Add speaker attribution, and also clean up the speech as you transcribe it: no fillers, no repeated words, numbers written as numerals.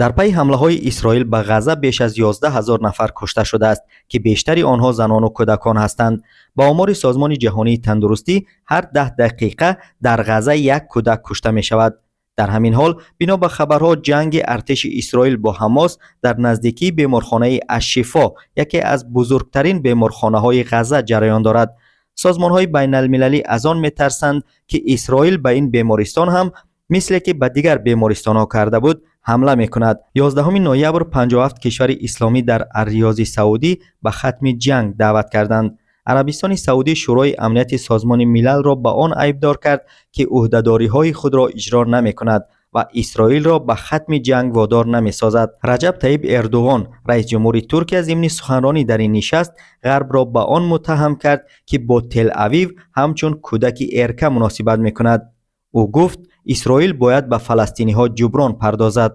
Speaker 1: Дар пайи ҳамлаҳои Исроил ба Ғазза беш аз 11 ҳазор нафар кушта шудааст, ки бештари онҳо занону кӯдакон ҳастанд. Ба омори Созмони ҷаҳонии тандурустӣ, ҳар 10 дақиқа дар Ғазза як кӯдак кушта мешавад. Дар ҳамин ҳол, бино ба хабарҳо, ҷанги артеши Исроил бо Ҳамос дар наздикии беморхонаи Ашшифо, яке аз бузургтарин беморхонаҳои Ғазза, ҷараён дорад. Созмонҳои байналмилалӣ аз он метарсанд, ки Исроил ба ин бемористон ҳам, мисле ки ба дигар бемористонҳо карда буд, ҳамла мекунад. 11 ноябр 57 кишвари исломӣ дар Арриёзи Саудӣ ба хатми ҷанг даъват карданд. Арабистони Саудӣ Шӯрои амнияти Созмони Милалро ба он айбдор кард, ки ӯҳдадориҳои худро иҷро намекунад ва Исроилро ба хатми ҷанг водор намесозад. Раҷаб Таиб Эрдуғон, раисҷумҳури Туркия, зимни суханронӣ дар ин нишаст Ғарбро ба он муттаҳам кард, ки бо Тел-Авив ҳамчун кӯдаки эрка муносибат мекунад. Ӯ гуфт, Исроил бояд ба фаластиниҳо ҷуброн пардозад.